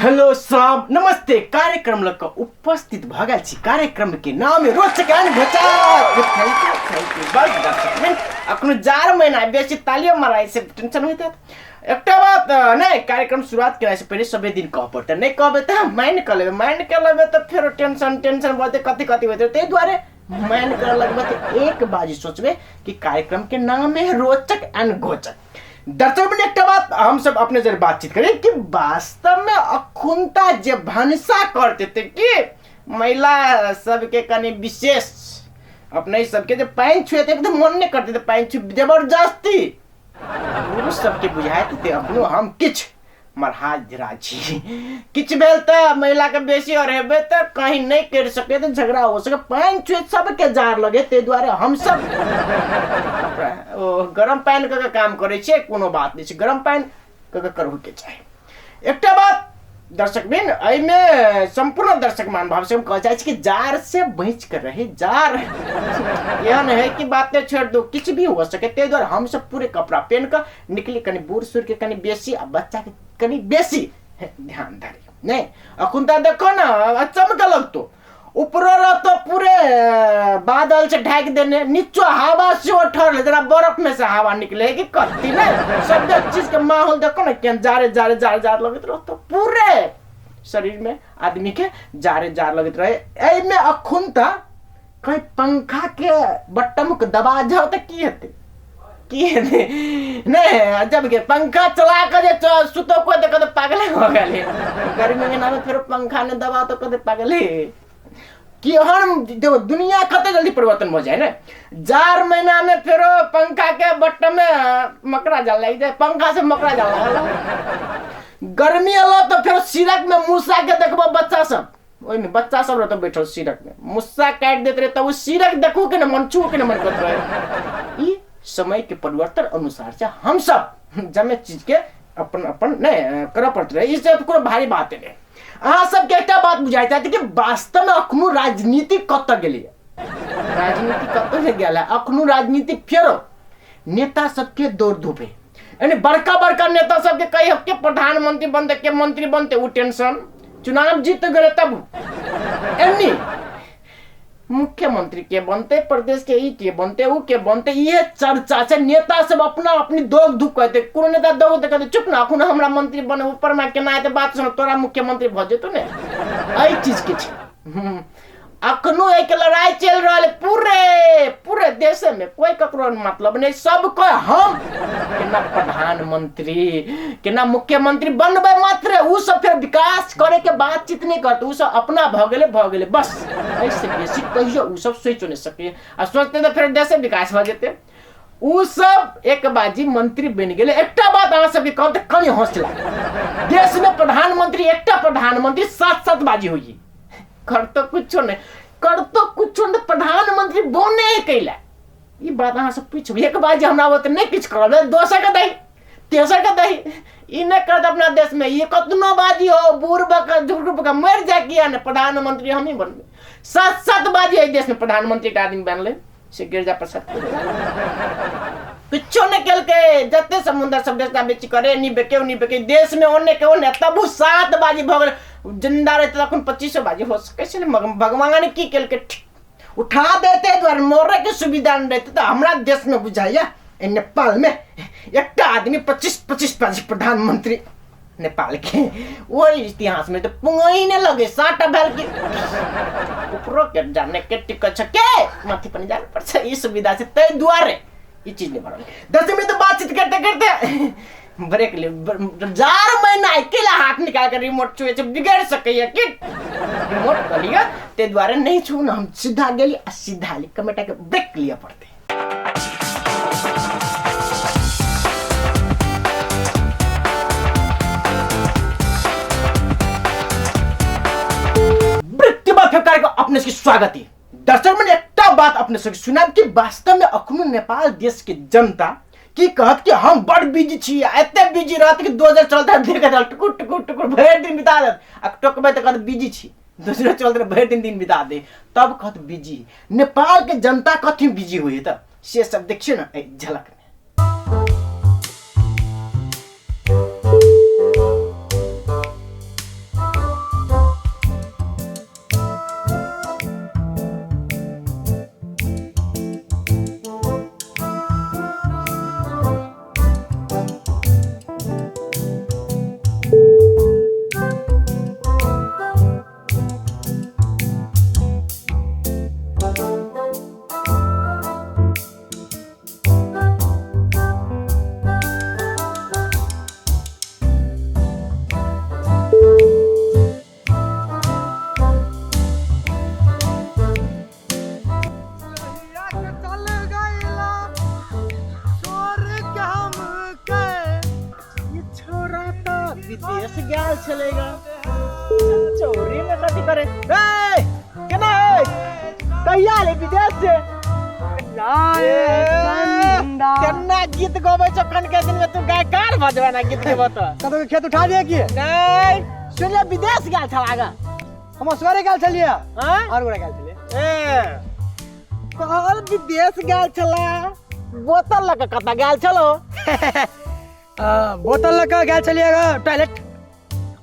Hello सलाम नमस्ते। कार्यक्रम लग कऽ उपस्थित भऽ गेल छी। कार्यक्रम के नाम है रोचक एंड घोचक। Thank you, thank you. बस दर्शक बिन अखनो 4 महीना बेसी तालियो माराइ से टेंशन होइत हैत। एकटा बात नहि, कार्यक्रम शुरुआत केला से पहिले सबे दिन कहऽ पड़तै, नहि कहबै तऽ हम माइन कऽ लेबै, माइन कऽ लेबै तऽ फेरो टेंशन टेंशन बढ़तै, कथी कथी होइत रहतै। ताहि दुआरे माइन करऽ लगबै तऽ एक बाजी सोचबै कि कार्यक्रम के नाम है रोचक एंड घोचक। दर्शक बिन एकटा बात हम सब अपने जर बातचीत करी कि वास्तव में अखुनता जे भनसा करते थे कि महिला सबके कनि विशेष अपने सबके जे पानि छुएते तऽ मन नहीं करते थे पानि छू, जबरदस्ती पुरुष सबके बुझाइत थे अपनो हम किछु मरहाज धीरा छी, किछु भेल तऽ महिलाके बेसी और हेबै तऽ कहीं नहि करि सकै तऽ झगड़ा हो सकै। पानि छुए सबके जार लगे, ताहि दुआरे हमसब ओ गरम पानि कऽ के काम करै छियै, कोनो बात नहि छै, गरम पानि कऽ के करहुके चाही। एकटा बात दर्शक बिन, एहिमे सम्पूर्ण दर्शक महानुभाव से हम कहऽ चाहै छी कि जार से बचि कऽ रही। जार एहन है कि बाते छोड़ि दू, किछु भी हो सके, ताहि दुआरे हमसब पूरे कपड़ा पेन कऽ निकली, कनि बूढ़ सूढ़ के कनि बेसी आ बच्चा के कनि बेसी ध्यान धरी। नहीं अखुन तऽ देखो ना चमके लगतो, ऊपरो रहतो पूरे बादल से ढाक देने, नीचो हवा से ठहरले, जरा बर्फ में से हवा निकले कि कत्ती ने सब चीज के माहौल देखो ना केहन जारे जारे जारे जारे लगैत रहतो, पूरे शरीर में आदमी के जारे जारे लगैत रहे। एहिमे अखुन तऽ कहीं पंखा के बटम के दबा जाओ तऽ की हेतै, की हेतै नहीं, जब के पंखा चला के जे सुतो कोई देखो तो पागले हो गेलै। गर्मी के नाम फिर पंखा ने दबा तो कहते पागले। केहन देखो दुनिया कते जल्दी परिवर्तन हो जाए ने, 4 महीना में फेरो पंखा के बटम में मकड़ा जाल लागि जाए, पंखा से मकड़ा जाल लागल। गर्मी एलो तो फेर सिरक में मूसा के देखबो बच्चा सब, ओहिमे बच्चा सब रहतो बैठल सिरक में, मुस्सा काटि दैत रहे तऽ ओ सिरक देखू के ने मन छू के ने मन करैत रहे। ई समय के परिवर्तन अनुसार से हम सब जमे चीज के अपन अपन नहीं करऽ पड़त रहे, ई सब कोनो भारी बात नहीं। अहाँ सबके एकटा बात बुझाइत हैत कि वास्तव में अखनो राजनीति कतऽ गेलैए, राजनीति कतऽ नहि गेल है। अखनो राजनीति फेरो नेता सबके दौड़ धूप है, यानी बड़का बड़का नेता सबके कही के प्रधानमंत्री बनते के मंत्री बनते, वो टेंशन चुनाव जीत गए तब एनी मुख्यमंत्री के बनते, प्रदेश के ई के बनते, ऊ के बनते, ये चर्चा से नेता सब अपना अपनी दौड़ धूप कहते। कोनो नेता दौड़ कहते चुप ना, अखन हमरा मंत्री बने ऊपर में केना हेतै बात सुन, तोरा मुख्यमंत्री भऽ जेतौ ने, एहि चीज के छै। अखनो एक लड़ाई चलि रहल है पूरे पूरे देश में, कोई ककरो मतलब नहीं, सब कोई हम केना प्रधानमंत्री केना मुख्यमंत्री बनबै मात्र, उ सब फेर विकास करे के बातचीत नहीं करते, उ सब अपना भऽ गेलै भऽ गेलै बस, एहिसँ बेसी कहियो उ सब सोचि नहीं सकैए, आ सोचते तऽ फेर देशे विकास भऽ जेतै। उ सब एक बाजी मंत्री बनि गेलै। एकटा बात अहाँ सबके कहब तऽ कनि हौसला, देश में प्रधानमंत्री एकटा प्रधानमंत्री 7-7 बाजी होइए, करतो कुछो नहीं, करतो कुछो नहीं, प्रधानमंत्री बने है कैला, ई बात अहाँ सब पूछब। एक बार जे हमरा ओते नहीं किछु करब, दोसर के दही तेसर के दही ई नहीं करत अपना देश में, ये कतनो बाजी हो बूढ़ बक झुक बक मर जाए किया नहीं, प्रधानमंत्री हम ही बनबे। 7-7 बाजी एहि देश में प्रधानमंत्री के आदमी बनले से गिरजा प्रसाद किछो नहीं केलकै, जते समुद्र सब देश बेची करे नी बेके नी बेके, देश में ओने के ओने तबु 7 बाजी भऽ गेल, जिंदा रहते तखन 25 बाजी हो सकै छै ने, भगवान ने की केलकै ठीक उठा देते द्वार मरे के सुविधा नहीं रहते। तो हमरा देश में बुझाइया नेपाल में एकटा आदमी 25-25 बाजी प्रधानमंत्री नेपाल के वही इतिहास में तो पुंगई ने लगे साटा भेल की ऊपरो के जाने के टिकट छ के माथि पर जाने पर छ, ई सुविधा से तै दुआरे ई चीज नहीं भरल। 10 मिनट तो बातचीत करते करते ब्रेक ले, 4 महीना अकेला हाथ निकाल कर रिमोट छुए छै, बिगड़ सकैया कि रिमोट कर लिया ते दुआरे नहीं छू ना, हम सीधा गेली आ सीधा ली कमेटा के ब्रेक लिया पड़ते। अपने सबके स्वागत है। दर्शक में एकटा बात अपने सबके सुनाब कि वास्तव में अखनो नेपाल देश के जनता की कहत कि हम बड़ बिजी छी, एते बिजी रहत कि 2014 देख रहल टुकुर टुकुर टुकुर भरि दिन बिता देत, आ टोकबै तऽ कहत बिजी छी, 2014 भरि दिन दिन बिता दे, तब कहत बिजी। नेपाल के जनता कथी बिजी हुई तऽ से सब देखियौ ने एहि झलक में। छलेगा चौरी में कथी करे ए केना है कहिया ले विदेश से केना गीत गबै छौ कन के दिन में तू गायकार भऽ जेबा ना गीत गेबो तऽ कतौ के खेत उठा दिए की नहीं सुनले विदेश गेल छल आगा हम असगरे गेल छलियै हाँ और गोरा गेल छलियै ए कहल विदेश गेल छला बोतल लऽ कऽ कतऽ गेल छलो बोतल लऽ कऽ गेल छलियै टॉयलेट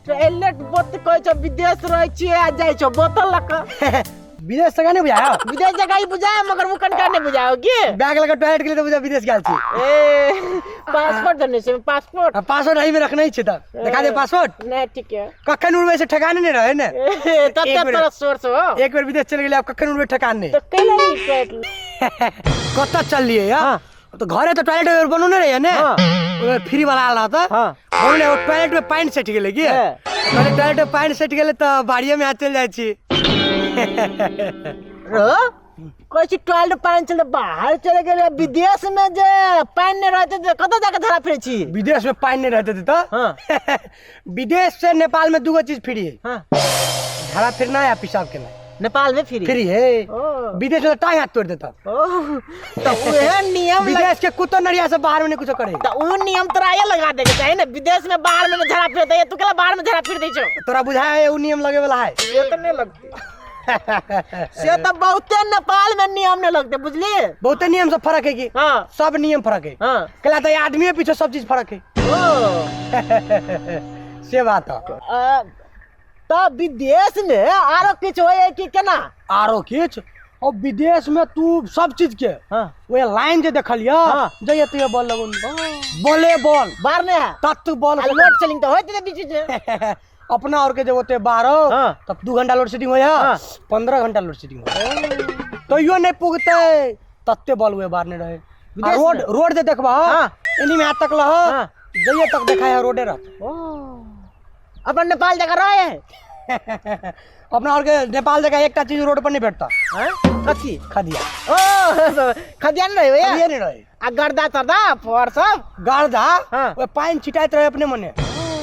टॉयलेट बोत कहै छौ विदेश रहै छियै आ जाइ छौ बोतल लऽ कऽ विदेश से नहीं बुझायो विदेश जगह ही बुझाए मगर वो कनका नहीं बुझाओ की बैग लगा टॉयलेट के लिए तो बुझा विदेश गेल छी ए पासपोर्ट देने छै पासपोर्ट आ पासपोर्ट एही में रखने छी तब देखा दे पासपोर्ट नहीं ठीक है कखन उड़बै से ठेकाने नहीं रहे ने ए, तब एक तक मिनट। तोरा सोर्स हो एक बेर विदेश चल गेलै आब कखन उड़बै ठेकान नहीं तो कैला नहीं टॉयलेट कतऽ चललियै या हाँ। तो घरे तो टॉयलेट बनौने रहियै ने हाँ। ओहिमे फ्री वाला आयल रहता हाँ। बनौने ओ टॉयलेट में पानि सटि गेलै की हाँ। कहलियै टॉयलेट में पानि सटि गेलै तऽ बाड़िए में चलि जाइ छी रो कहै छी टॉयलेट पानि चले बाहर चले गेलै विदेश में जे पानि नहि रहते तऽ कतऽ जाके धरा फिरै छी विदेश में पानि नहि रहते तऽ हाँ। विदेश से नेपाल में दूगो चीज फ्री है हाँ झाड़ा फिरना या पेशाब केना नेपाल में फ्री फ्री है ओ। विदेश में तो टांग हाथ तोड़ देता ओ तो उहे नियम विदेश के कुत्तो नरिया से बाहर में नहीं कुछ करे तो उ नियम तोरा ये लगा दे के चाही ने विदेश में बाहर में झड़ा फिर दे तू केला बाहर में झड़ा फिर दै छौ तोरा बुझाया है उ नियम लगे वाला है से तो नहीं लगते से तो बहुते नेपाल में नियम नहीं लगते बुझलिए बहुते नियम सब फर्क है की हाँ सब नियम फर्क है हाँ कला तो आदमी के पीछे सब चीज फर्क है ओ से बात है तऽ विदेश में आरो किछु होइए कि केना आरो किछु और विदेश में तू सब चीज के हाँ वह लाइन जे देखलियो हाँ। जइए तू बॉल लगो बॉले बॉल बाहर नहीं है तत्व बॉल आ लोड सेलिंग तऽ होइत रहै बीच बीच में अपना और के जब ओते बारह हाँ। तब 2 घंटा लोड सेटिंग होया हाँ। 15 घंटा लोड सेटिंग हो तैयो नहीं पुगते तत्ते बॉल हुए बाहर नहीं रहे आ विदेश रोड में? रोड जे देखबा हाँ। एनी में हाथ तक लह हाँ। जइए तक देखा है रोडे रहत ओ अपन नेपाल जगह रहे है अपना और के नेपाल जगह एकटा चीज रोड पर नहीं भेटता हाँ? कथी खदिया ओ खदिया नहीं रहे खदिया भैया नहीं रहे आ गर्दा तरदा फर सब गर्दा हाँ। ओए पानि छिटाइत रहे अपने मने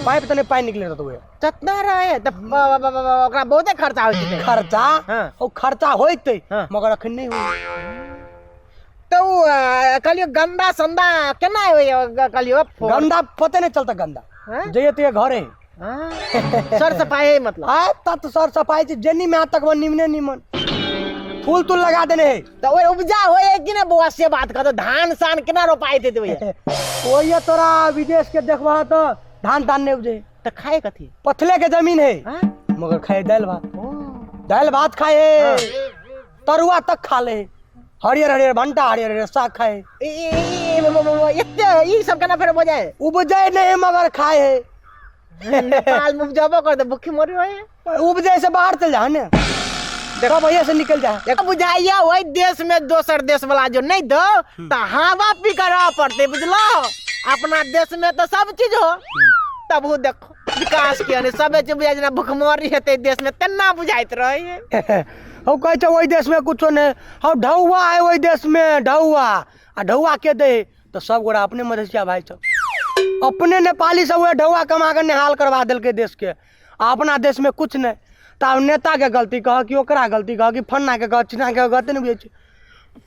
पाइप तने पानि निकले रहत ओए चतना रहे तऽ ओकरा बहुते खर्चा होइ छै खर्चा हाँ। ओ खर्चा होइतै हाँ। मगर अखन नहीं होई तऽ ओ कहलियौ गन्दा सन्दा केना होइए कहलियौ गंदा पते नहीं चलता गंदा हाँ? जइए तो घरे हाँ? सर सफाई है मतलब आय तत सर सफाई छै जेनी में हाथ तक निमने निमन फूल तूल लगा देने है तऽ ओहि उपजा होइए कि नहि बौआ से बात कहतो धान सान केना रोपाइत हेतै भैया ओहिए तोरा विदेश के देखबह तो धान तान नहीं उपजे तऽ खाए कथी पथले के जमीन है हाँ? मगर खाए दालि भात दालि भात खाए है तरुआ तक खा ले हरियर हरियर भंटा हरियर हरियर साग खाए ई- ई- ई- ई- एते ई सब केना फेर भऽ जाए उपजे नहीं मगर खाए है नेपाल में उपजबो करते भूखी मरी होए उपजे से बाहर चल जा ने सब भैया से निकल जा एक बुझाइया वही देश में दोसर देश वाला जो नहीं दो तो हवा पी कर रह पड़ते बुझलो अपना देश में तो सब चीज हो तब वो देखो विकास के ने सब चीज बुझाइ जेना भुखमरी हेतै देश में तेना बुझाइत रहे हम कहै छै ओहि देश में कुछो नहीं हम ढौआ है ओहि देश में ढौआ आ ढौआ के दे तो सब गोरा अपने मधेसिया भाई सब अपने नेपाली सब वह ढौआ कमा के निहाल करवा देलकै देश के आ अपना देश में कुछ नहीं तऽ आब नेताके गलती कह कि ओकरा गलती कह कि फन्नाके कह चिन्नाके गलती नहि बुझै छै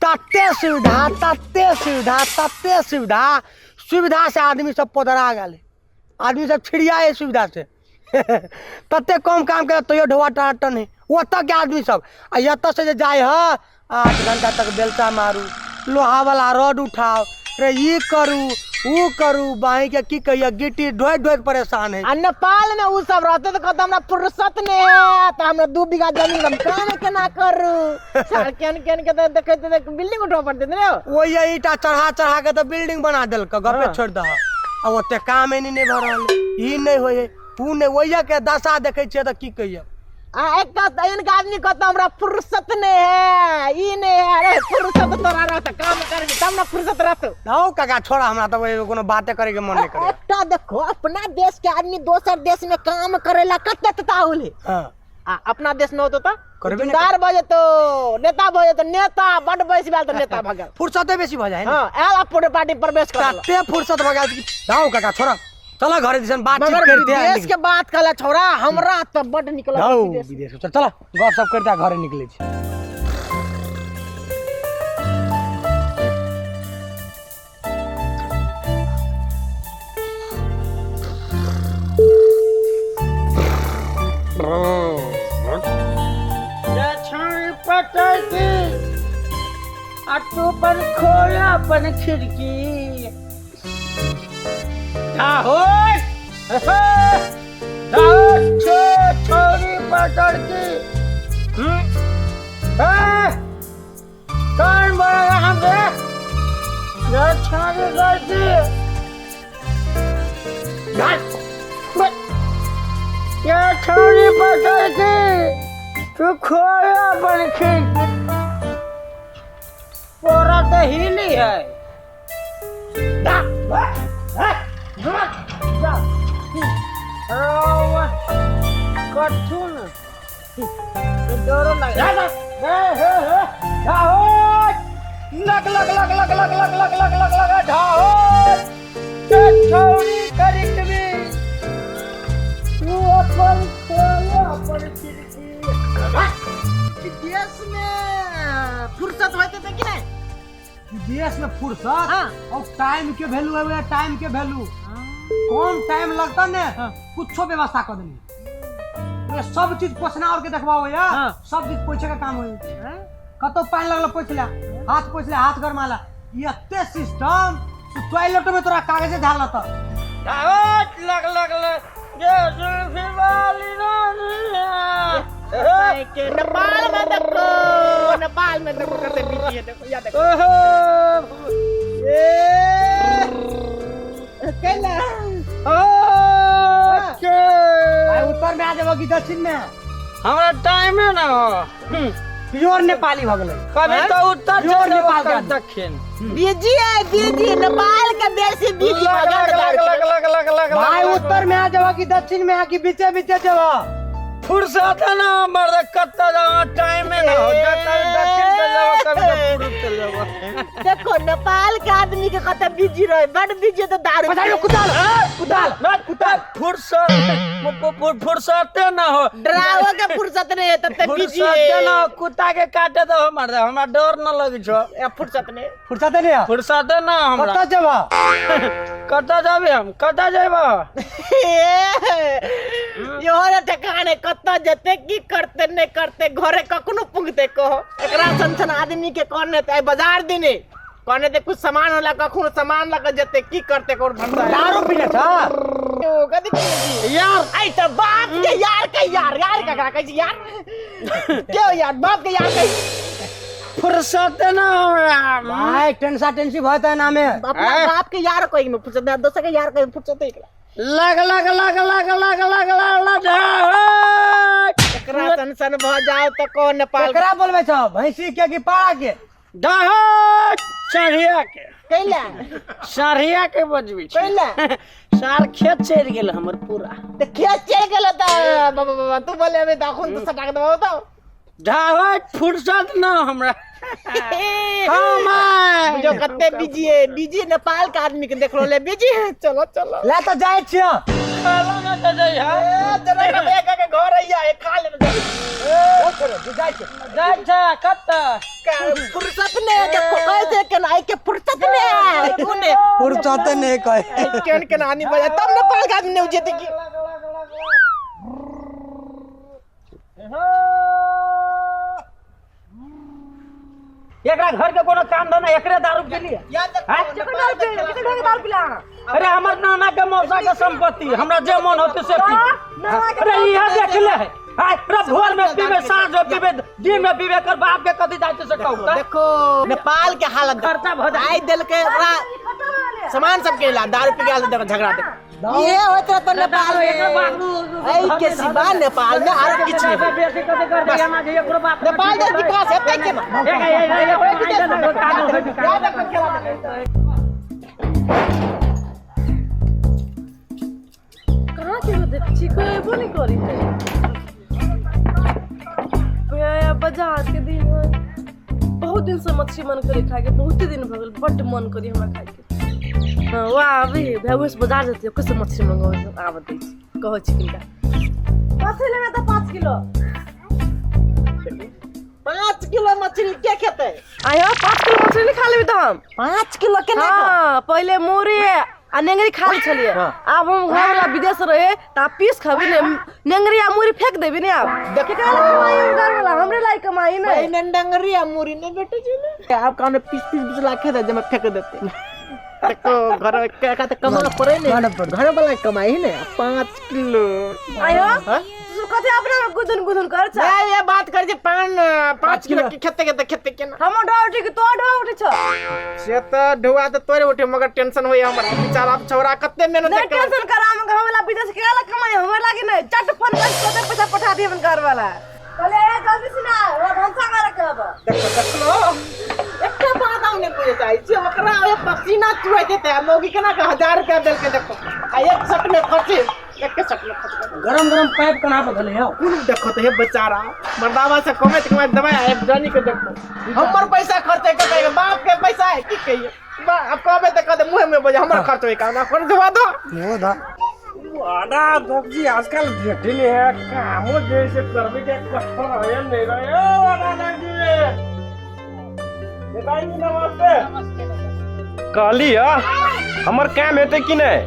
तते सुविधा तते सुविधा तते सुविधा सुविधा से आदमी सब पोदरा गेलै आदमी सब छिड़िया है सुविधा से तते कम काम करे तैयो ढोआ टन है ओतऽ के आदमी सब आ एतऽ से जे जाइ ह 8 घंटा तक बेलचा मारू लोहा वाला रॉड उठाओ रे ई करू ऊ करू बाही के की कहिए गिट्टी ढोइत ढोइत परेशान है आ नेपाल में उ सब रहते तो कहते हमरा फुर्सत नहीं है तो हमरा 2 बीघा जमीन हम काम केना करू साल केन केन के तो देखैत देख बिल्डिंग उठबऽ पड़तै ने ओहि ईटा चढ़ा चढ़ा के तऽ बिल्डिंग बना देलक गपे छोड़ि दह आ ओते काम एनी नहि भऽ रहल है। ई नहि होइ है ऊ नहि ओहि के दशा देखै छियै तऽ की कहिए आ एक तऽ एहन के आदमी कहता हमरा फुर्सत नहीं है ई नहीं है अरे फुर्सत तोरा रहत काम करबी तब ना फुर्सत रहत हौ काका छोड़ा हमरा तऽ ओहि कोनो बाते करे के मन नहि करे एकटा देखो अपना देश के आदमी दोसर देश में काम करेला कते तताउल है हाँ आ अपना देश में होतो तऽ करबे नहि जिम्मेदार भऽ जेतो नेता भऽ जेतो नेता बड बैस गेल तऽ नेता भऽ गेल फुर्सते बेसी भऽ जाइ ने हाँ आयल अपन पार्टी प्रवेश कर तते फुर्सत भऽ गेल हौ काका छोड़ा चलो घरे दिसन बातचीत मगर करते हैं। विदेश के बात कहला छोरा, हमरा तऽ बड नीक लगल हौ विदेश। विदेश चल, चलो गप सप करते हैं, घरे निकले छी। आ तू अपन खोल अपन खिड़की। छो छोरी पकड़ की। कौन बोलेगा हमसे? ये छोरी गलती। ये छोरी पकड़ की, तू खोल अपन खिड़की। पोरा तो हिली है। कथू न डरो लग लग लग लग लग लग लग लग लग लग लग ढाहो छौरी करिकबी तू अपन खोल अपन खिड़की। देश में फुर्सत होते थे कि नहीं? विदेश में फुर्सत? हाँ। और टाइम के वैल्यू है, टाइम के वैल्यू। कम टाइम लगता ने कुछो व्यवस्था कर देनी। ये सब चीज पोछना और के देखबाओ या। हाँ। सब चीज पोछे का काम होई। कतो पानी लगल पोछ ला, हाथ पोछ ला, हाथ गरमाला, ये एते सिस्टम टॉयलेट में तोरा कागजे झाल त। लग लग लग ये जुल्फी वाली रानी। के नेपाल में देखो, नेपाल में देखो कैसे बीती है, देखो या देखो। ओहो ए केला ओके भाई उत्तर में आ जाबो कि दक्षिण में? हमरा टाइम है ना हो। प्योर नेपाली भ गेलै। कभी तो उत्तर प्योर चल जाबो, नेपाल के कभी आदमी। दक्षिण। बिजी है, बिजी नेपाल के बेसी बिजी। लग लग लग लग लग लग लग। भाई उत्तर में आ जाबो कि दक्षिण में आ कि बीचे बीचे जाबो? फुर्सत है ना मर्द, कत्ता जाओ टाइम है ना हो। कभी दक्षिण चल जाओ, कभी तो पूर्व चल जाओ। देखो नेपाल के आदमी के कते बिजी रहे, बड़ बिजी तो दारू पछाड़ी कुदाल कुदाल ना कुत्ता फुर्सत फुर्सत ना हो। डरावो के फुर्सत नहीं है तब तक बिजी फुर्सत ना है। हो, कुत्ता के काटे तो मर्द हमरा डर न लगे छो। ए, फुर्सत नहीं। फुर्सत नहीं है? फुर्सत ना हमरा। कतऽ जेबो? कतऽ जाबे हम? कतऽ जेबो? इहो ने ठेकान है, कतऽ जेते की करते नहीं करते, घरे कखनो पुगते कहो। एकरा सन सन आदमी के कहने ते आइ बाजार दिने कहने ते कुछ सामान होला, कखनो सामान लग जेते की करते कौन भरसा। दारू पीने छ? ओ कथी पीने छी? यार आई त बाप के यार के यार, यार ककरा कहै छी यार? के यार बाप के यार कहै? फुर्सत ना हमरा। भाई टेंसा टेंसी भऽ ना में। अपना बाप के यार कहि में फुर्सत नहीं, दोसर के यार कहि में फुर्सत नहीं। लग लग लग लग लग लग लग लग। एकरा सन सन भ जाओ त कौन नेपाल केकरा बोलबै छ, भैंसी के कि पाड़ा के? डहट चढ़िया के। कैला साढ़िया के बजबी छी। कैला सार खेत चढ़ि गेल हमर पूरा। त खेत चढ़ि गेल त बाबा बाबा तू बोले अबे त अखन तो सटा के देबो त। ढाहट फुर्सत ना हमरा। हाँ जो कते बिजी है, बिजी नेपाल के आदमी के देखलो ले बिजी है। चलो चलो ले त जाइ छियो। खाला ना त जाइ है। ए जरा एक के घर आइया एक खा ले। जाइ छियो। जाइ छ कत? फुर्सत नहीं है, देखो कैसे के ना के फुर्सत नहीं है तूने फुर्सत नहीं कहे। केन के नानी बजा तब नेपाल के आदमी नहीं जेते की। एकरा घर के कोनो काम धंधा एकरे दारू के लिए। अरे हमर नाना के मौसा के संपत्ति हमरा जे मन होते से पी। अरे इहे देख ले है। अरे भोर में पीबे, साँझ में पीबे, दिन में पीबे, कर बाप के कथी जाते से कहू। देखो नेपाल के हालत खर्चा भ आई दिल के ओकरा सामान सब के ला दारू पी के हालत देखो झगड़ा देखो। ये होत रहा तो नेपाल में ऐ के सिवा नेपाल में आरो किछ नहीं। नेपाल देश विकास हेतै केना? याद रखो खेला। कहाँ के हो देखै छी, कोई एबो नहि करै है। बाजार के दिन है, बहुत दिन से मछली मन करे खाए के, बहुते दिन भऽ गेल, बड्ड मन करी हमरा खाए के। हाँ वाह अभी भैया से बाजार जतियै ओकरे से मछली मंगबै आब दै छी कहै छी किनका कथी लेबै तऽ 5 किलो। 5 किलो मछली के खेतै? आयो, 5 किलो मछली नहीं खा लेबै तऽ हम। 5 किलो केना? हाँ, पहिले मुरी आ नेंगरी खा लै छलियै। आब हम घर वाला विदेश रहे तऽ आब पीस खबी ने, नेंगरी आ मुरी फेंक देबी ने। आब केकरा ला कमाई घर वाला? हमरे लाई कमाई ने। पहिने डंगरी आ मुरी नहीं बेटे जी ने, आब कान पीस पीस 20 लाख खेतै जमा फेंक देते। देखो, घर के का तो कमा पड़े ने, घर वाला कमाई ने 5 किलो। आयो। हाँ? तू कथी अपना में गुदुन गुदुन कर छ? नहीं, ये बात कर जे पाँच 5 किलो के खेते के खेते के ना। हम ढोआ उठी कि तो ढोआ उठी छ? से तो ढुआ तो तोरे उठे, मगर टेंशन होई हमरा बेचारा। अब छौरा कते मेहनत नहीं करे। टेंशन करा, हम घर वाला विदेश के ला कमाई हमरे लागी नहीं। चट फोन कर के पैसा पठा दिए अपन घर वाला। कहले ए जल्दी से ना, वो भनसा करे के अब। देखो देखो, एकटा बात हम नहीं बुझे चाहै छी, ओकरा ओए पसीना चुआइ देते आ मौगी केना के 1000 रुपया देलकै। देखो, आ एक शर्ट में खर्चे, एक शर्ट में खर्च। गरम गरम पाइप कना पर धले हौ। कुन देखो तो हे बेचारा मर्दावा से कमाइत कमाइत दवाई आबि जानी के। देखो, हमर पैसा खर्चे के कहिए, बाप के पैसा है की कहिए बा। अब कहबे तऽ कहते मुँहे में बजे हमर खर्च होई का खर्च हुआ दो। ओ दा। वाडा अध्यक्ष जी आजकल भेटिल है, कामो जैसे करबे के कष्ट रहे नहीं रहे। ओ वाडा अध्यक्ष जी, नेताजी नमस्ते। कहली ह, हमर काम हेतै कि नहि?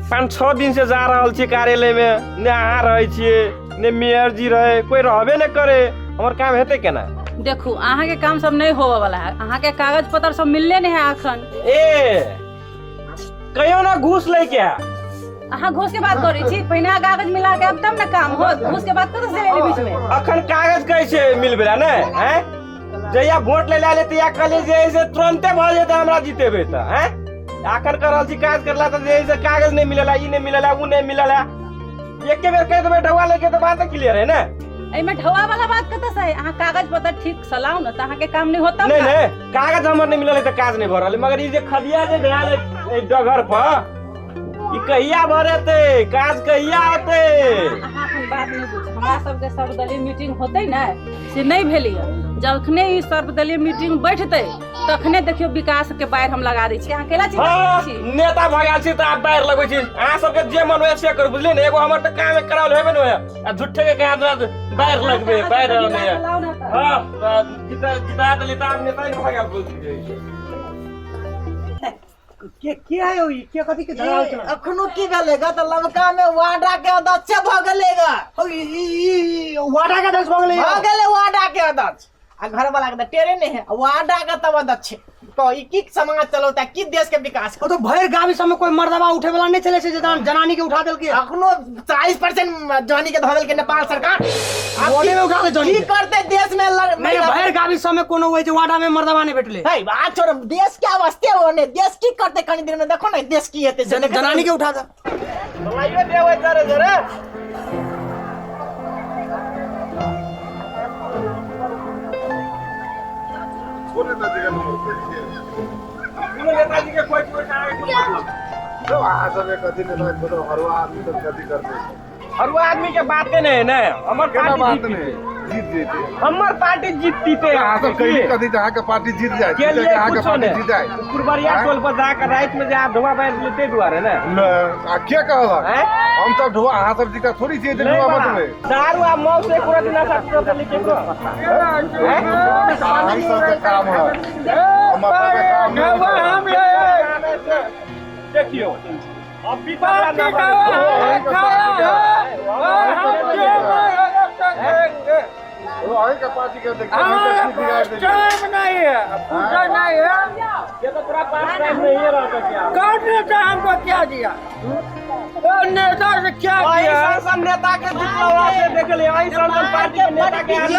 5-6 दिन से जा रहल छी कार्यालय में, ने अहाँ रहै छियै ने मेयर जी रहे, कोई रहबे नहि करे। हमर काम हेतै केना? देखू, अहाँके काम सब नहि होबऽ वाला है। अहाँके कागज पत्र सब मिलले नहि है अखन। ए, कहियो ना घूस लै के है। अहाँ घूस के बात करै छी? पहिने अहाँ कागज मिला के आब तब ने काम होत। घूस के बात कतऽ से एलै बीच में? अखन कागज कैसे मिलबे ने हैं? जहिया वोट ले ले तहिया कहलियै जे से तुरंते भऽ जेतै हमरा जितेबै तऽ हैं। अखन कर रहल छी काज करला तऽ जे से कागज नहि मिलला, ई नहि मिलला, उ नहि मिलला। एके बेर कहि देबै ढौआ लेके तऽ बात क्लियर है ने। एहिमे ढौआ वाला बात कतऽ से है? अहाँ कागज पत्र ठीक से लाउ ने तऽ अहाँके काम नहि होत तब नहि ने। नहि, कागज हमर नहि मिलल है तऽ काज नहि भऽ रहल है, मगर ई जे खदिया जे भेल है एहि डगर पर, ई कहिया भरेतै? काज कहिया हेतै? अहाँ अपन बात नहि बुझ। हमरा सबके सर्वदलीय मीटिंग होतै ने, से नहि भेलैया। जखने ई सर्वदलीय मीटिंग बैठतै तखने देखियौ, विकास के बाढ़ि हम लगा दै छी। अहाँ केला चिंता हाँ, करै छी? नेता भऽ गेल छी तऽ आब बाढ़ि लगबै छी। अहाँ सबके जे मन होय से करू, बुझलियै ने? एगो हमर तऽ काम कराओल हेबे ने होय आ झूठे के कहाँ बाढ़ि लगबै बाढ़ि रहलै। लाउ ने तऽ। हाँ, जिता जिता देली तऽ आब नेता ही भऽ गेल बुझलियै। के के है ओ? ई के कथी के झगड़ा होइ छलै? अखनो की भेलै गा तऽ लमका में वाडा के अध्यक्ष भऽ गेलै गा। ओ, ई ई ई वाडा के अध्यक्ष भऽ गेलै? भऽ गेलै वाडा के अध्यक्ष, आ घर वाला के तऽ टेरे नहीं है, वाडा के तब अध्यक्ष तो ई की समाज चलौता, की देश के विकास? ओ तो भरि गाम सब में कोई मर्दबा उठे वाला नहीं छलै से जनानी के उठा देलकै। अखनो 40% जॉनी के धऽ देलकै नेपाल सरकार। आब वार्डे में उठा दे जॉनी की के। करते देश में नहीं, भरि गाम सब में कोनो होइ छै वाडा में मर्दबा नहीं भेटलै। है बात छोड़, देश के अवस्थे ओने, देश की करते? कनी दिन में देखो ना देश की हेतै से देखै। जनानी के उठा दे। चलाइयो देबै जरे जरे। कोन नेताजी के नंबर पे छियै? कोनो नेताजी के कोई कोई अहाँके कोन मतलब? यौ, अहाँ सब एक कथी नेता खोजब? हरुआ आदमी सब कथी करतै? हरुआ आदमी के बाते नहि है ने हमर केना पार्टी बात जीत नहि जीते। जीत जेतै। हमर पार्टी जीतते। अहाँ सब कही कथी जे अहाँके पार्टी जीत जाय? के लिए अहाँके कुछो पार्टी नहि। जीत जाय? कुरबरिया आँय? टोल पर जाके राति में जे आब ढोआ बारि देलै ताहि दुआरे ने। ले, आ के कहलक? आँय? हम सब ढुआ अहाँ सब जीता थोड़ी छियै जे नहि ढुआ बा। बटबै। दारू आ मौस एको रति नशा टोटली केकरो अहीं सबके काम है, हमर सबके काम नहीं है। देखियौ, अब बीता ना। ओ, अहीं के पार्टी के देखियौ, अहीं के की बिगाड़ि देलियै? नहीं है, पूछा नहीं है। ये तो पूरा पास टाइम नहीं रहता क्या? कौन नेता हमको क्या दिया? ओ नेता से क्या अही दिया? सन सन नेता के जितला से देख ले, अही सन सन पार्टी के नेता के आदमी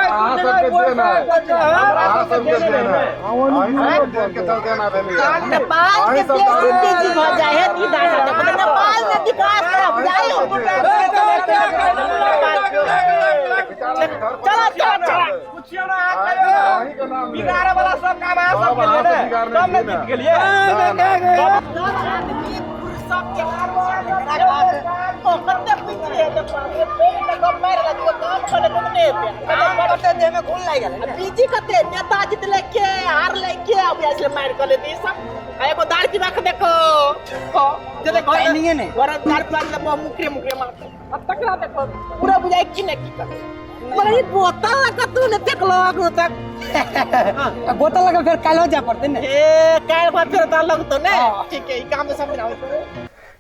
अहाँ सबके देन है, अहाँ सबके देन है, अहीं सबके देन के चलते एना भेलैया। नेपाल के अहीं सब बेसी तेजी भऽ जाइ है ई दासा देखो तऽ नेपाल में विकास करब जाइ। चला चला चला। पूछियो ना अहाँ, कहियो ना। अहीं के नाम ले। बिगाड़े वाला सब काम अहाँ सब सब केलियै अहाँ ने सब बिगाड़ने तब ने छियै जीत ने। गेलियै। ना, ना। सब आदमी पुरुष सब के कते बुझि रहे, पेट में गप मारि ला, काम करे तऽ नहि हेतै। करते देह में खून लागि गेलै ने। बीजी कते नेता जीतले के हारले के अब ऐसे मार कर लेते ई सब आ एगो दाल पीबा के देखो हो जले घर टाइमिंगे नहीं। घर दाल पीबा के देखो मुकरे मुकरे मारते अब तकरा देखो पूरा बुझाई की ने की कर मगर ई बोतल लगा तू ने देखलो अखनो तक आ बोतल लगा फेर काल्हो जाय पड़तै ने। ए काल बाद फिर तार लगतो ने। ठीक है, ई काम में समझ आवे।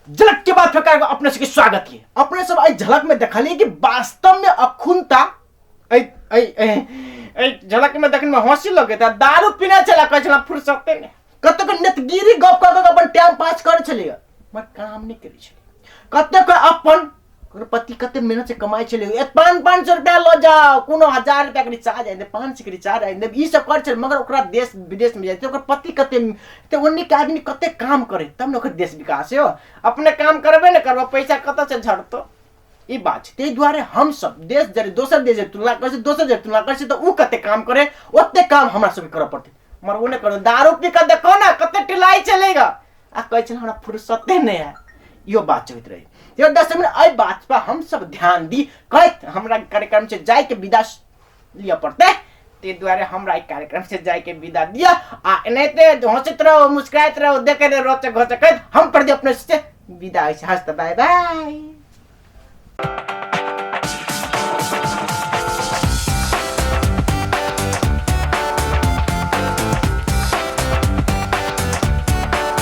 झलक के बाद फिर कार्यक्रम अपने सबके स्वागत है। अपने सब एहि झलक में देखलिए कि वास्तव में अखुनता एहि एहि एहि एहि झलक में देखने में हंसी लगैत है। दारू पीने छला कहै छला फुर्सते ने, कतेक नेतगिरी गप कऽ कऽ अपन टाइम पास करै छलियै मगर काम नहि करै छलियै। कतेक अपन पति कते मेहनत से कमाइ छलै, एक पाँच पाँच सौ रुपया लऽ जाओ, कोनो 1000 रुपया के रिचार्ज आनि देब, 500 के रिचार्ज आनि देब, ई सब करै छलै। मगर ओकरा देश विदेश में जाइ छै, ओकर पति कते तऽ ओन्ने के आदमी कते काम करे तब ने ओकर देश विकास हो। अपने काम करबे ने करबो, पैसा कतऽ से झड़तो, ई बात छै। ताहि दुआरे हमसब देश जरे दोसर देश जरे तुलना करै छी, दोसर जरे तुलना करै छी तऽ ओ कते काम करे ओते काम हमरा सबके करऽ पड़तै। मगर ओ नहि करत। दारू पी कऽ देखो ने कते टिलाई चलेगा आ कहै छै हमरा फुर्सते नहि है, इहो बात होइत रहै। यो 10 मिनट एहि बात पर हम सब ध्यान दी कहैत हमरा कार्यक्रम से जाइके विदा लिअ पड़तै, ताहि दुआरे हमरा एहि कार्यक्रम से जाइके विदा दिअ। आ एनाहिते हँसैत रहू, मुस्कुराइत रहू, देखैत रहू, रोचक घोचक कहैत हम प्रदीप अपने से विदा होइ छी। हँसत बाय बाय।